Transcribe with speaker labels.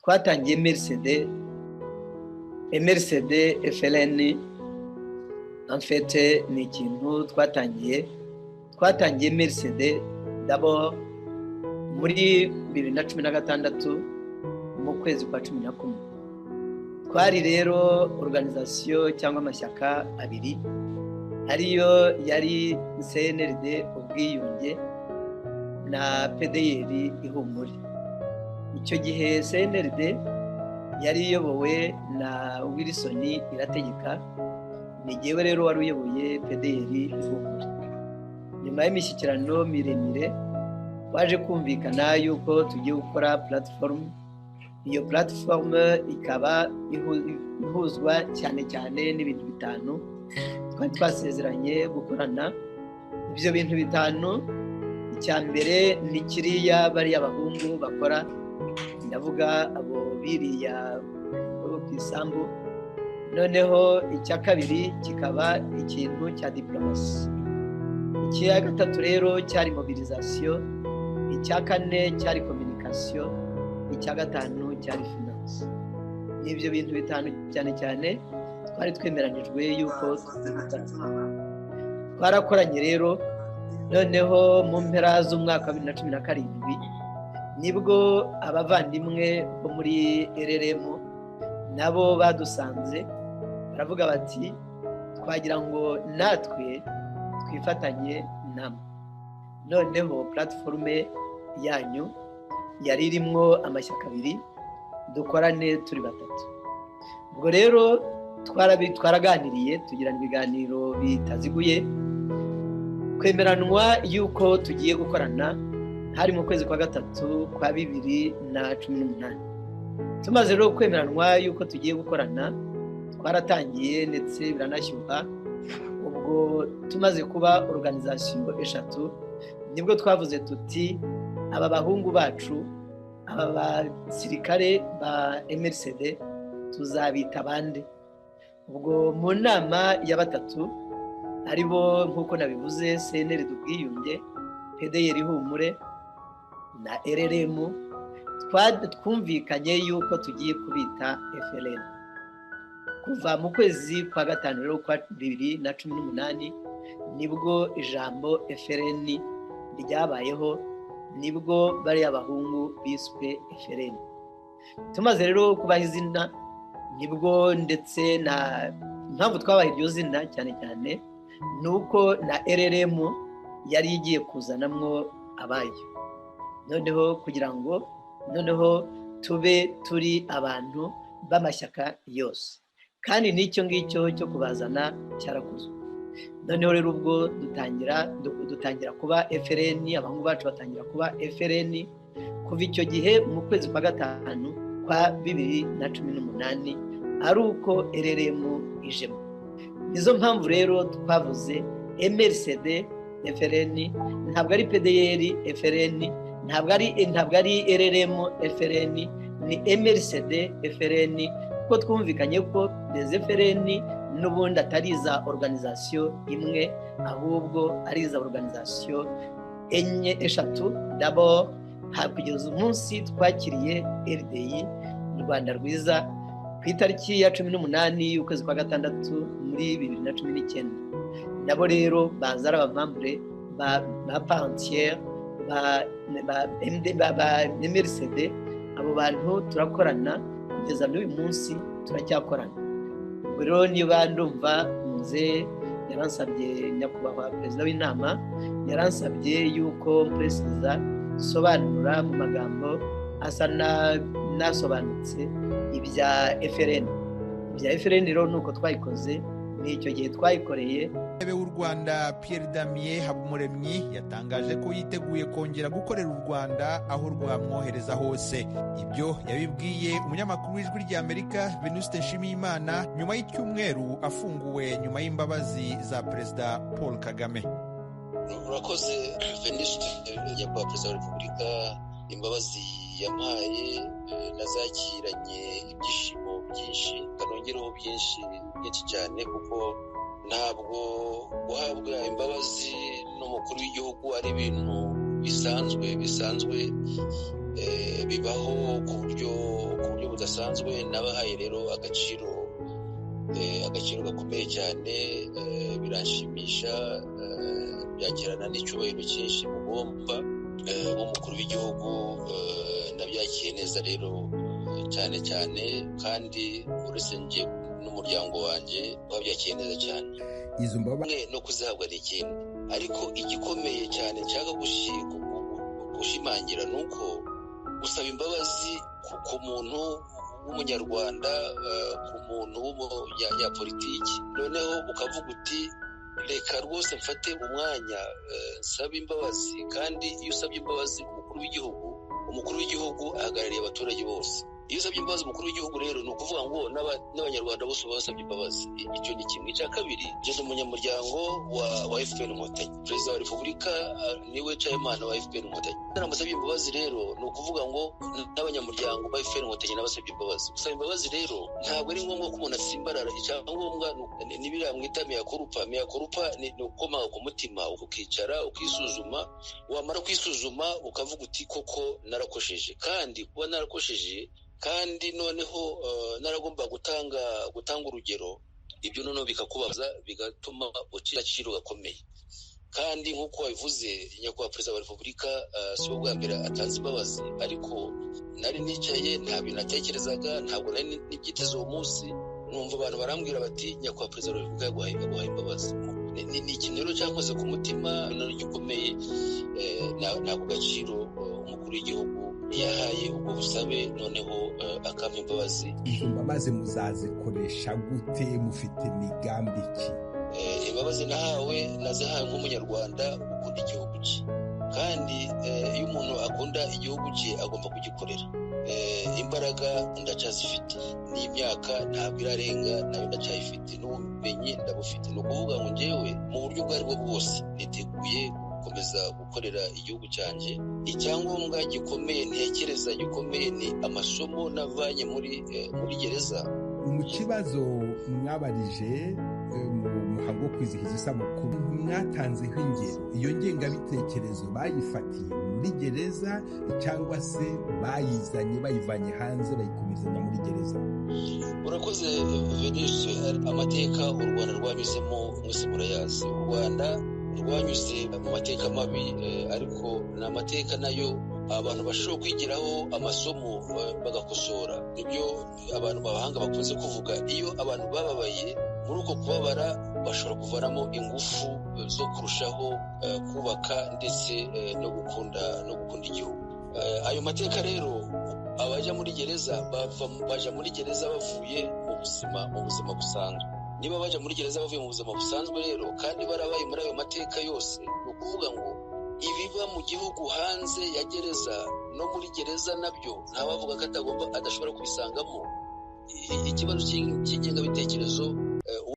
Speaker 1: Twatangiye MRCD, MRCD FLN. En fait, ni ikintu twatangiye MRCD d'abord muri 2016, mu kwezi kwa 11. Twari rero organisation cyangwa amashyaka abiri, ariyo yari CNRD Ubwiyunge na PDR Ihumure. Icyo gihe CNRD yari iyobowe na Wilson Irategeka, ni jyewe rero wari uyoboye PDR Ihumure. Nyuma y'imishyikirano miremire, twaje kumvikana yuko tugiye gukora plateforme. Iyo plateforme ikaba ihuzwa cyane cyane n'ibintu bitanu twari twasezeranye gukorana. Ibyo bintu bitanu, icya mbere ni kiriya bariya bahungu bakora, ndavuga abo biriya bo ku isambu. Noneho icya kabiri kikaba ikintu cya diplomasi, icya gatatu rero cyari mobilisation, icya kane cyari communication, icya gatanu cyari finance. Ni ibyo bintu bitanu cyane cyane twari twemeranijwe yuko twarakoranye. Rero noneho mu mpera z'umwaka wa 2017 nibwo abavandimwe bo muri RRM nabo badusanze, baravuga bati: "Twagira ngo natwe twifatanye namwe." Noneho plateforme yanyu yari irimwo amashyaka abiri, dukorane turi batatu. Ubwo rero twaraganiriye, tugirana ibiganiro bitaziguye, twemeranwa yuko tugiye gukorana. Hari mu kwezi kwa gatatu kwa 2018. Tumaze rero kwemeranwa yuko tugiye gukorana, twaratangiye ndetse biranashyuha. Ubwo tumaze kuba organisation eshatu, nibwo twavuze tuti: "Aba bahungu bacu, aba basirikare ba MRCD, tuzabita bande?" Ubwo mu nama ya batatu, aribo nk'uko nabivuze, CNRD Ubwiyunge, PDR Ihumure na RRM, twumvikanye yuko tugiye kubita FLN. Kuva mu kwezi kwa gatanu rero kwa 2018 nibwo ijambo FLN ryabayeho, nibwo bariya bahungu biswe FLN. Tumaze rero kubaha izina, nibwo ndetse na impamvu twabaha iryo zina cyane cyane ni uko na RRM yari igiye kuzanamwo abayo, noneho kugira ngo noneho tube turi abantu b'amashyaka yose. Kandi n'icyo ngicyo cyo kubazana cyarakozwe. Noneho rero ubwo dutangira kuba FLN, abahungu bacu batangira kuba FLN kuva icyo gihe mu kwezi kwa gatanu kwa 2018, ari uko RRM ijemo. Nizo mpamvu rero twavuze MRCD FLN. Ntabwo ari PDR FLN, ntabwo ari RRM FLN, ni MRCD FLN, kuko twumvikanye ko les FLN n'ubundi atari iza organisation imwe, ahubwo ari iza organisation enye, eshatu d'abord, kugeza umunsi twakiriye RDI Rwanda Rwiza ku itariki ya 18 y'ukwezi kwa gatandatu muri 2019. Nabo rero baza ari abamembres ba part entière ba MRCD. Abo bantu turakorana kugeza n'uyu munsi, turacyakorana. Ubwo rero niba ndumva muze yaransabye, nyakubahwa perezida w'inama yaransabye yuko perezida sobanura mu magambo asa n'asobanutse ibya FLN. Ibya FLN rero ni uko twayikoze, ni icyo gihe twayikoreye.
Speaker 2: W'u Rwanda Pierre Damien Habumuremyi yatangaje ko yiteguye kongera gukorera u Rwanda aho rwamwohereza hose. Ibyo yabibwiye umunyamakuru w'Ijwi ry'Amerika Venuste Nshimiyimana nyuma y'icyumweru afunguwe nyuma y'imbabazi za Perezida Paul Kagame.
Speaker 3: Urakoze, Venuste. Nyakubahwa Perezida wa Repubulika, imbabazi yampaye nazakiranye ibyishimo byinshi, kanongereho byinshi byinshi cyane, kuko ntabwo guhabwa imbabazi n'umukuru w'igihugu ari ibintu bisanzwe bibaho ku buryo budasanzwe. Nabahaye rero agaciro gakomeye cyane, biranshimisha, byakirana n'icyubahiro cyinshi mugomba nk'umukuru w'igihugu. Nabyakiye neza rero cyane cyane, kandi uretse njye n'umuryango wanjye wabyakiye neza cyane.
Speaker 4: Izo mbabazi
Speaker 3: no kuzihabwa ni ikindi, ariko igikomeye cyane nshaka gushimangira ni uko gusaba imbabazi ku muntu w'umunyarwanda, ku muntu w'umunyapolitiki, noneho ukavuga uti reka rwose mfate umwanya nsabe imbabazi. Kandi iyo usabye imbabazi umukuru w'igihugu ahagarariye abaturage bose. Iyo usabye imbabazi umukuru w'igihugu rero ni ukuvuga ngo n'abanyarwanda bose baba basabye imbabazi. Icyo ni kimwe. Icya kabiri, ngeze umunyamuryango wa FPR Inkotanyi, perezida wa repubulika niwe chairman wa FPR Inkotanyi. Namusabye imbabazi rero ni ukuvuga ngo n'abanyamuryango ba FPR Inkotanyi nabasabye imbabazi. Gusaba imbabazi rero ntabwo ari ngombwa ko umuntu atsimbarara. Icyangombwa ni biriya mwita mea culpa. Mea culpa ni ugukomanga ku mutima, ukicara ukisuzuma, wamara kwisuzuma ukavuga uti koko narakosheje, kandi kuba narakosheje kandi noneho naragomba gutanga urugero, ibyo noneho bikakubaza, bigatuma ucira agaciro gakomeye. Kandi nk'uko wabivuze, nyakubahwa perezida wa repubulika si bwo bwa mbere atanze imbabazi, ariko nari nicaye nta bintu natekerezaga, ntabwo nari nibyiteze uwo munsi. Numva abantu barambwira bati nyakubahwa perezida wa repubulika yaguhaye imbabazi. Ni ikintu rero cyakoze ku mutima gikomeye. Ntabwo gaciro umukuru w'igihugu yahaye ubwo busabe, noneho akampa imbabazi.
Speaker 4: Izo mbabazi muzazikoresha gute? Mufite migambi ki?
Speaker 3: Imbabazi nahawe nazihawe nk'umunyarwanda ukunda igihugu cye, kandi iyo umuntu akunda igihugu cye agomba kugikorera. Imbaraga ndacyazifite, n'imyaka ntabwo irarenga nayo ndacyayifite, n'ubumenyi ndabufite. Ni ukuvuga ngo njyewe mu buryo ubwo aribwo bwose niteguye gukomeza gukorera igihugu cyanjye. Icyangombwa gikomeye ntekereza gikomeye ni amasomo navanye muri gereza.
Speaker 4: Mu kibazo mwabarije mu muhango wo kwizihiza isabukuru, mwatanzeho ingero. Iyo ngengabitekerezo bayifatiye muri gereza cyangwa se bayizanye bayivanye hanze bayikomezanya muri gereza?
Speaker 3: Urakoze Venus. Amateka u Rwanda rwanyuzemo mwese murayazi. U Rwanda rwanyuze mu mateka mabi, ariko ni amateka nayo abantu bashobora kwigiraho amasomo bagakosora. Nibyo abantu b'abahanga bakunze kuvuga, iyo abantu bababaye, muri uko kubabara bashobora kuvanamo ingufu zo kurushaho kubaka ndetse no gukunda igihugu. Ayo mateka rero, abajya muri gereza baja muri gereza bavuye mu buzima busanzwe. Niba baja muri gereza bavuye mu buzima busanzwe rero, kandi barabaye muri ayo mateka yose, ni ukuvuga ngo ibiba mu gihugu hanze ya gereza no muri gereza nabyo ntawavuga ko adashobora kubisangamo. Ikibazo cy'ingengabitekerezo.